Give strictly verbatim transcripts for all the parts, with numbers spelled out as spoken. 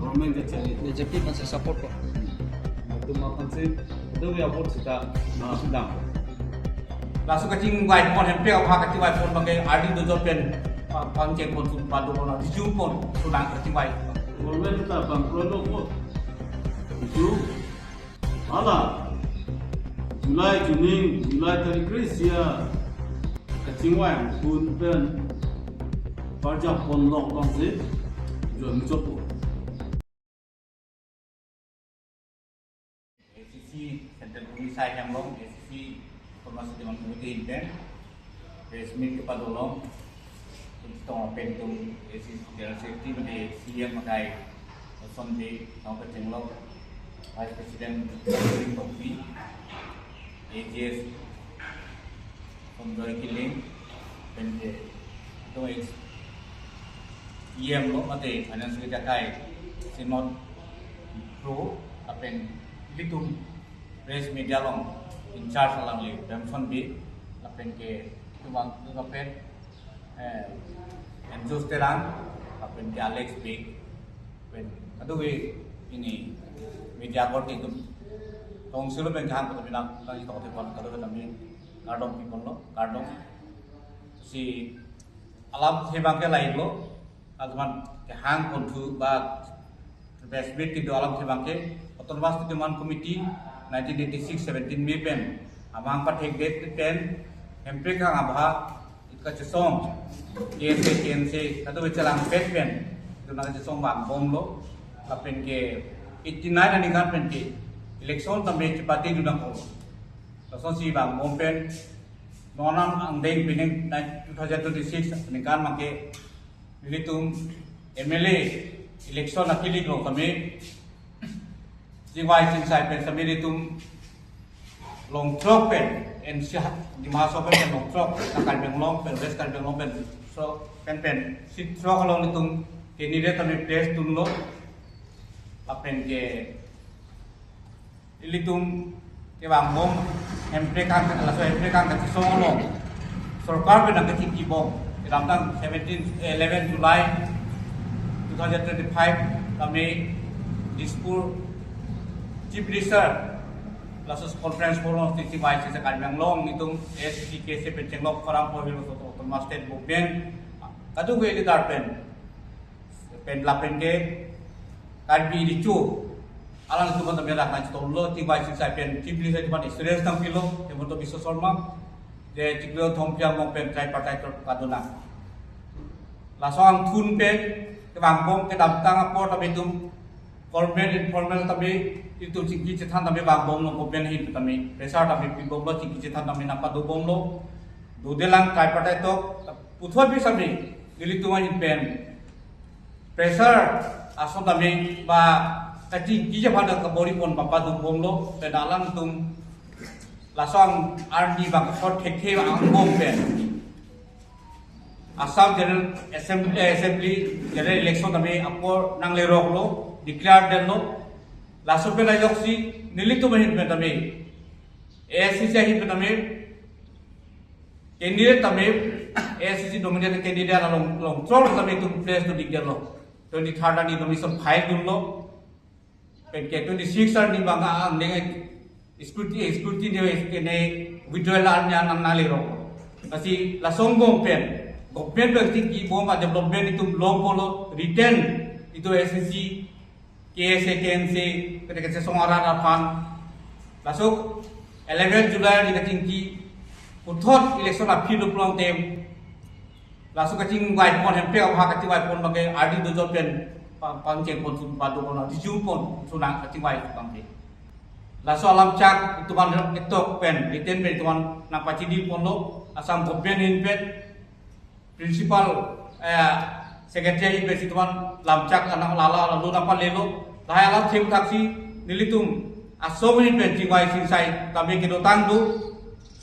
Government kachari. B J P aphansi support ko. Atum aphansi, atum ya vote sita, ah, sudam. Laso kachingvai pon, hemprek aphan kachingvai pon abangke ardi dojot pen, pa-, pangcheng pon, sum padu pon, dijung pon, sudam kachingvai. Government ta bang pro lo ko. Dijung. Hala, July chuning, July tarik kre-isi a kachingvai angkun pen parjap pon lok abangsi jon chokpo. A C C Central Committee sai hem long, A C C Autonomous District Committee in pen press meet kepado long, tum tong pen tum A C C General Secretary mate C M akai, Osomdi, Nongkachenglok, Vice President Ring Tokbi, A G S Sonjoy Killing, pen ke tum ex E M lo mate Finance Secretary akai, Sinod Pro, lapen ilitum press media along in charge alangli Bemson Bey, lapen ke tumang tu lapen, eh, Enjus Terang, lapen ke Alex Bey, pen kadokave pini media korte atum tongsi lo pen kehang koto bilang, nang ito kote pon kadokave nami kardom pi ponlo, kardom. Si alam si abangke lahelo, alam kehang konthu ba best bit kedo alam si abangke Autonomous District Development Committee nineteen eighty-six seventeen May pen amang pathekdet pen hemprek kang abha kachesong K S A K N C kado bicharang pet pen dona kachesong vangbomlo, lapen ke eighty-nine aningkan pen ke election tame chepate dona ko. Lasonsi vangbom pen non angdeng pining two thousand twenty-six aningkan abangke nelitum M L A election akilik lo tame chingvai chingsai pen tame nelitum Longthrok pen N C Dima Hasao pen Longthrok, Karbi Anglong pen, West Karbi Anglong pen, so pen pen seat throk along nelitum candidate tame place dunlo, lapen ke ilitum kevangbom hemprek kang, laso hemprek kang kachesong along sorkar pen nangkachingkibom, kedamtang seventeen, eleven July two thousand twenty-five tame Dispur Chief Minister laso conference forum titi bai sisa Karbi Anglong nelitum A C C K S A pen chenglok forum por hilo soto Autonomous State Movement kadokave leader pen pen lapen ke Karbi Richo alanglitum tame rak nang chitolo, chingvai chingsai pen Chief Minister aphan assurance nangpilo, Himanta Biswa Sarma, je chiklo thompi angbong pen tripartite kadona. Laso angthun pen kevangbom kedamtang apor tame itum formal informal tame itum chingki chethan tame vangbomlo, government ahin tame pressure tame pibomlo, chingki chethan tame nangpadobomlo. Dodelang tripartite talk puthot pi sami nelitum ahin pen pressure ason tame ba kachingki aphan kabor-i pon papadobomlo, pen alangtum laso arni bangkethot thekthe angbong pen Assam General Assembly, eh, Assembly General Election tame apor nangleroklo, declare detlo. Laso pen ajoksi nelitum ahin pen tame, A I C C ahin pen tame candidate tame, A I C C nominated candidate along, Longthrok tame itum place to declare lo. Twenty-third arni nomination file dunlo. Pen ke twenty-six arni bang angdeng scrutiny, scrutiny ne withdrawal arni an nanglerok. Lasi laso angbong pen government pen kachingkibom a-development itum longpolo, written itum A I C C, K S A, K N C, kete kete song arat aphan. Laso eleven July arni kachingki puthot election aphi lo pulote laso kachingvai pon, hemprek aphan kachingvai pon abangke ardi dojot pen pa-, pangcheng pon, sum padu pon, dijung pon, sunang kachingvai abangke. Laso alamchak itum aphan ketok pen, written pen itum aphan nangpachini ponlo, Assam government ahin pen, principal, eh, secretary ahin pen itum aphan lamchak anang lala lalu nangpalelo, lahai alam themthaksi nelitum Assam ahin pen chingvai chingsai tame kedotang do,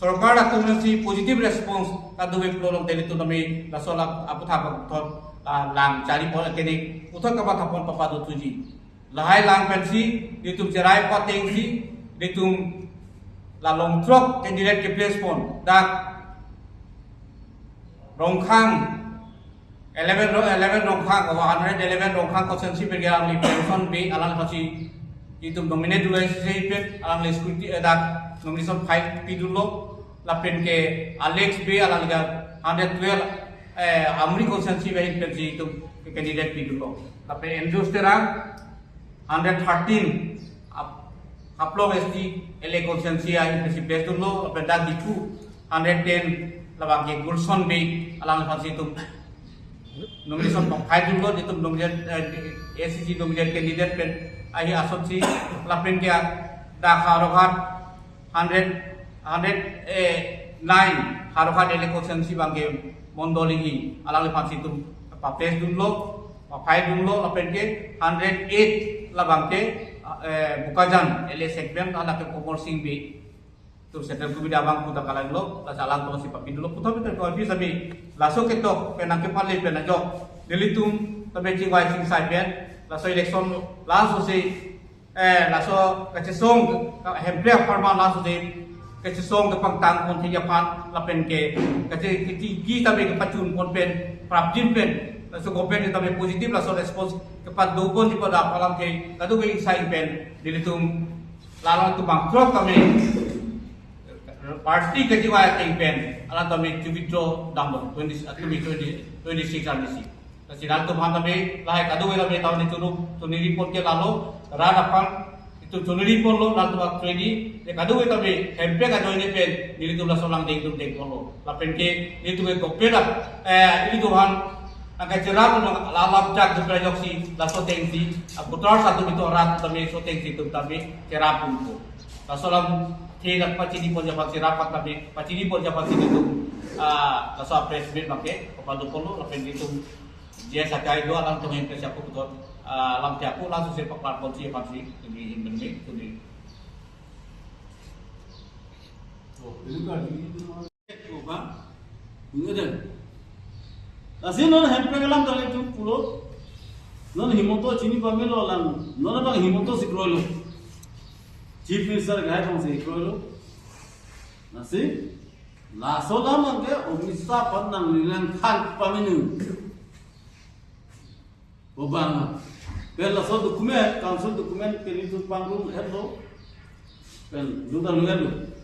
sorkar atum si positive response kadokave pulo along tele tu tame laso alam aputhak puthot, ah, lang chari pon akene puthot kapathapon papadothuji. Lahai lang pensi nelitum cherai patengsi nelitum la Longthrok candidate ke-place pon dak Rongkhang Eleven Ro-, eleven Rongkhang, oh, hundred eleven Rongkhang constituency pen ke alangli Premson Bey, alangphansi itum nominate dunlo, isi pen alangli scrutiny, eh, dak nomination file pidunlo, lapen ke Alex Bey, alangli ke hundred twelve, eh, Amri constituency pen pensi itum candidate pidunlo. Lapen Andrew Terang, hundred thirteen, Hap-, Haflong S T L A constituency ahin pensi place dunlo, lapen dak Diphu, hundred ten, labang ke Gulson Bey, alangphansi itum nomination pangphai dunlo, itum nominate, eh, A C C nominate candidate pen ahi asonsi, lapen ke dak Howraghat, hundred, hundred, eh, nine, Howraghat L A constituency abang ke Mondol Enghi, alangliphansi itum pa-place dunlo, pangphai dunlo, lapen ke hundred eight labang ke, eh, Bokajan L A segment, hala ke Komor Sing Bey, itum central committee abang puta kalanglo, lasi alangphansi papidunlo, puthot puthot ko office abi, laso ketok pen nangkepale pen ajok nelitum tame chingvai chingsai pen, laso election laso si, eh, laso kachesong, Hemprek apharman laso si kachesong kepangtang ponji aphan, lapen ke kache kiti ki tame kepachun pon pen, prapjin pen, laso government tame positive laso response kepadopon di pada apalam ke kadokave ingsai pen nelitum la alangtum bangthrok tame party kachingvai ateng pen alangtum tame withdraw damlo twenty, ah, twenty, twenty, twenty-six R D C. Lasi alangtum aphan tame lahai kadokave tame tahun ini churu chuniri pon ke lalo, rat aphan itum chuniri ponlo, alangtum aphan chuniri, ye kadokave tame Hemprek ajoine pen nelitum laso alang dengdun dengponlo. Lapen ke nelitum ke government, eh, nelitum aphan angkai cherap nang lalam jak dupra joksi laso atengsi, ah, voters atum itum rat tame laso atengsi itum tame cherap dunpo. Laso alamthe dak pachini ponji aphan cherap tame, pachini ponji aphansi itum, ah, laso press meet abang ke padu ponlo, lapen itum J S akai do alangtum Hemprek si ako puthot, ah, alamthe ako laso si paklar ponji aphansi tumi hin menmi tumi. Oh, ini kan, ini tuh. Ko ba? Ini deh. Lasi non Hemprek alam tali tu pulo. Non Himanta chini pamelo alam. Non abang Himanta si kroilo. Chief Minister gai abangsi kroilo. Lasi laso alam ke Amit Shah aphan nanglilang khan pamenu. Obama. Pen laso document, council document pen itum pangrum-etlo. Pen dunta lungelo.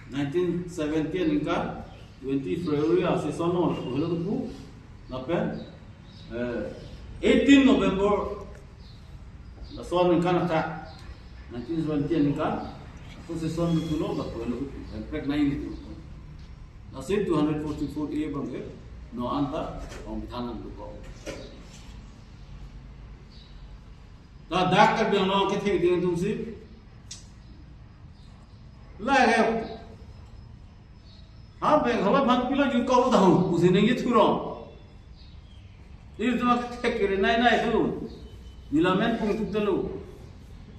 Nineteen seventy aningkan, twenty February a-session lo, helo tu. Lapen, eh, eighteen November, laso aningkan attack. Nineteen seventy aningkan, ako session lo, lapu helo tu. Hemprek nai ni tu. Lasi two hundred forty-four A abang ke, non anta, ong thanan tu ko. Ta dak Karbi Anglong kethek ding atumsi. La ke. Ha beng hala bang pilo ju kau tahu, usi nengji thurong. Itum kethek kiri nai nai tu. Neli amen pung tuk telu.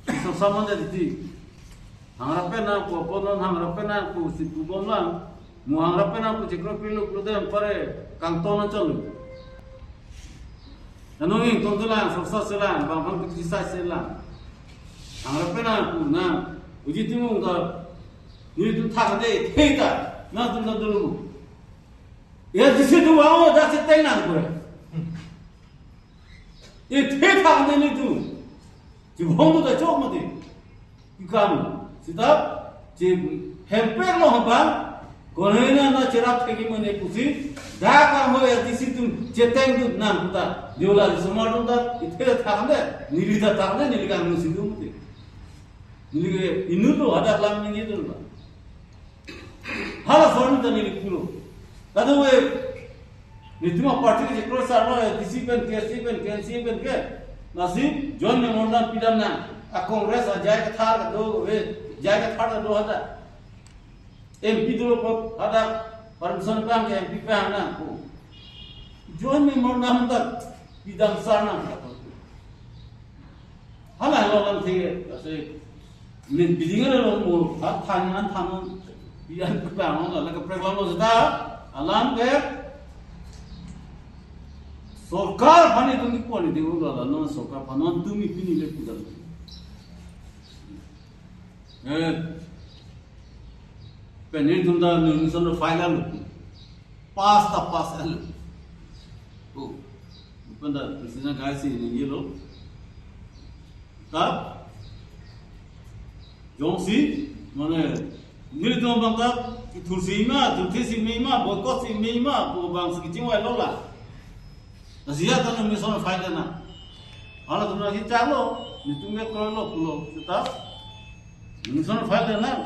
Iso saman jadi ti. Hangra pen nangpo, po non hangra pen nangpo, si pu bom lang. Mo hangra pen nangpo, chikro pilo, pilo dem pare, kangton na chon. Nano ing ton tu lang, sorsa si lang, bang bang tu kisai si lang. Hangra pen nangpo, na, uji timung ka, nelitum thakde, theta, nangtum na dulu. Ya, disi tu wang, dak si teng nangpo. Ithe thakde nelitum. Chibong tu ta chok mati. Ikam. Sita, chi Hemprek lo hamba. Konena na cherap thegi mane pusi. Dak ahoi A D C atum cheteng dun nang puta. Diola di somar dun ta. Ithe thakde. Neli ta thakde. Neli kan musi dun mati. Neli ke inut lo hadak lam neli dun ba. Hala form ta neli pulo. Kadokave nelitum aparty ke chikro sarlo, A D C pen, K S C pen, K N C pen ke. Lasi joint memorandum pidam nang. A Congress ajai kathar kadokave, jai kathar kado hadak. M P dolo pot hadak, permission pang ke M P pang nang ko. Joint memorandum ta pidam sar nang. Hala lo lang the, ase, min bidingan lo mo, ha, than, an, than, bidan kepang, la, la, keprek lo seta, alam ke, sorkar aphan itum kipon di ulo la, non sorkar aphan, non tumi pini le pudan. Eh, pen nelitum ta nomination lo file lo, pass ta pass lo. Oh, bukan dah, misalnya guys ini gitu loh. Tap, jongsi, mane, nelitum abang tap, ithursi ma, thurthesi me ma, boycott si me ma, pu abang si kachingvai lo la. Lasi ya ta nomination file detnang. Hala atum nangkacharlo, nelitum ke kroilo pulo, seta nomination file detnang.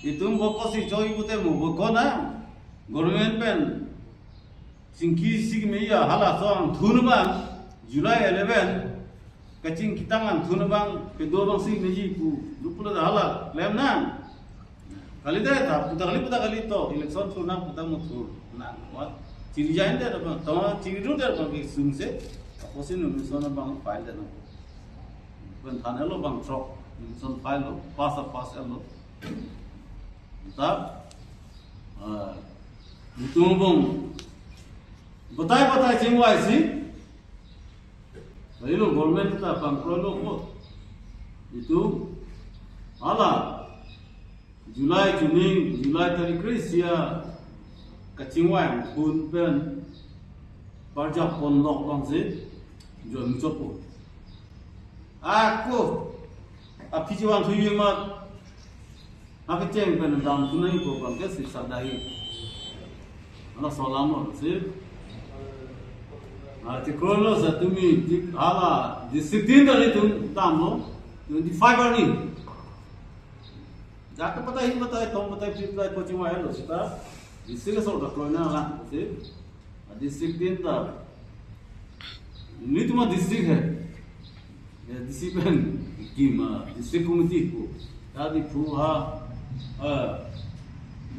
Itum boycott si choi pute mo boycott nang. Government pen chingki si me ya, hala ason thun abang, July eleven, kachingki tang an thun abang, kedo abang si meji pu, lo pulo ta hala klemnang. Kalite ta, puta kali, puta kali to, election thurnang, puta mo thurnang. Wa, chiri jain de abang, to chiri ru de abang ke sung se, apotsi nomination abang file detnang. Pen than lo abang throk, nomination file lo, pass a pass lo. Ta, ah, itum abang, batai batai chingvai si, lalu government ta pangkroilo ko. Itum, hala, July chuning, July tarik kre-isi a kachingvai angthun pen parjap ponlok abang si, join muchot po. Ako, aphi chivan thuji mat, akecheng pen damthu nangji pu abang ke si sadahi. Hala ason alam lo si. Ah, chikroilo sa tumi, di, hala, district tin ta nelitum damlo, twenty-five arni. Jaga patai, hin patai, tong patai, phli patai, coaching wai lo seta. District asor ta kroinang lang, si. District tin ta. Nelitum a district hai. ASDC pen kim, ah, district committee pu. Ta Diphu ha, ah,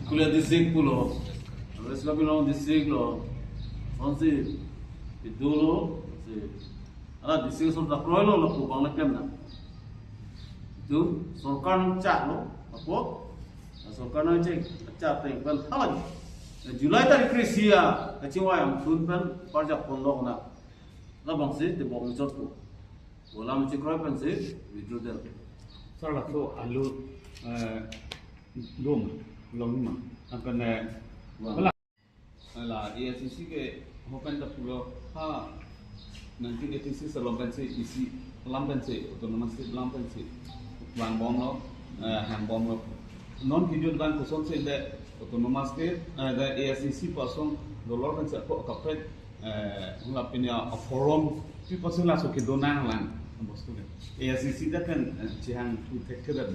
Diphu district pulo. West Karbi Anglong district lo. Sonsi itum lo, si. Hala district asor ta kroilo lapu abang le klemnang. Itum sorkar nangchaklo, apo? Sorkar nangchak, chak teng pen hala. July tarik kre-isi a kachingvai angthun pen parjap ponlok nang. Labang si tebok muchot po. Bolam chikroi pen si withdraw del. Sir, laso alu, eh, dum, long ma. Akan, eh, Wang. Wala. Hala, ASDC ke hopen ta pulo, ha, nineteen eighty-six along pensi, isi, alam pensi, autonomous state alam pensi vangbomlo, eh, hangbomlo. Non kejut abang kosonsi de autonomous state, eh, de ASDC pu asong dolor pensi ako kaprek, eh, hula pinya forum, pi pensi laso kedo nanglang, bostu ke. ASDC de pen, eh, chihang thu thekthedet.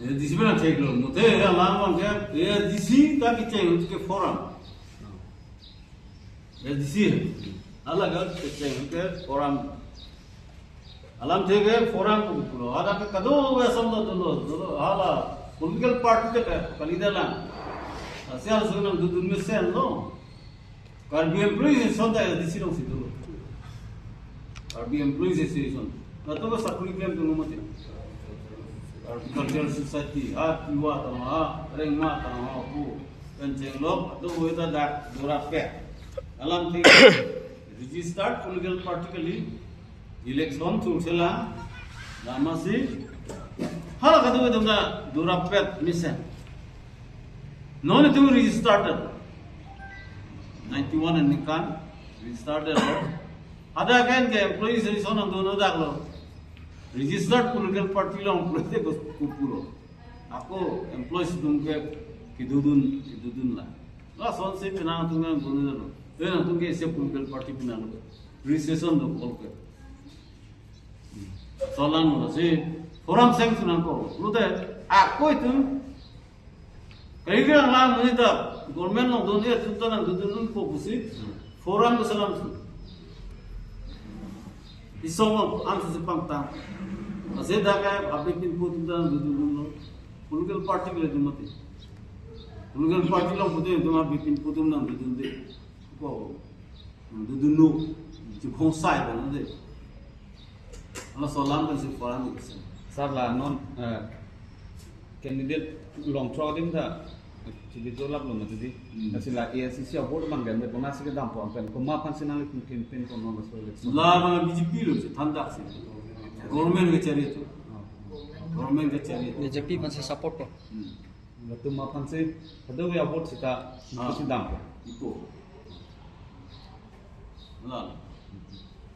ASDC pen theklo, mute alam abang ke, ASDC ta kecheng ke forum. ASDC. Hala ke kecheng ke forum. Alamthe ke forum pu pulo. Hala ke kadokave ason ta dolo, dolo, hala political party ta ke, kalidet lang. Lasi ason nangdodun mesenlo. Karbi Employees Association ta ASDC alongsi dolo. Karbi Employees Association. Latum ke sakori klemdun mati. Karbi Cultural Society, ha, Tiwa tangho, ha, Rengma tangho, pu. Pen chenglok, atum oi ta dak, dorapet. Alamthe, registered political party kali, election thurselang, damsi, hala kadokave atum ta dorapet mesen. Non itum registered. Ninety-one aningkan registered. Hadak ke employees association nangdun-o daklo. Registered political party along pulote ko-, kopulo. Ako employees atum ke kedodun, kedodun la. Lasonsi penang atum nangdun-o daklo. Penang atum ke isi political party penang lo. Registration dokok ke. Solang lo si forum seng sunang ko. Pulote ako itum kali ke lang monit ta government along dun-e atum ta nangdodun po pusi forum ke salam su. Isong lo amsu si pangtang. Ase dak ke habit pinpo atum ta nangdodunlo. Political party ke le dun mati. Political party along pute itum habit pinpo atum nangdodunde. Ko. Dodunlo, chiphong sai ba nang de. Hala ason alam pensi forum ni kesen. Sir, la non, eh, candidate long throk adim ta, chibi dolap lo mati di. Hmm. Lasi la ASDC a-board abang ke, bonus ke dampo, anpen komat aphansi nanglitum campaign ko non so election. La abang BJP lo si, thandak si. Government kechari atum. Oh. Government kechari atum. BJP aphansi support ko. Hmm. Latum aphansi, kadokave a-vote seta, ah, isi dampo. Ipo. Lalo.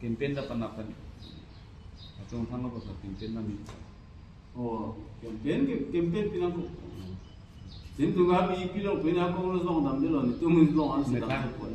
Campaign ta panap kan. Atum thang lo ko campaign nami. Oh, campaign ke campaign pinang ko. Tim tu nggak pi pi lo pina Congress long damdelo, netum long an si dam ko.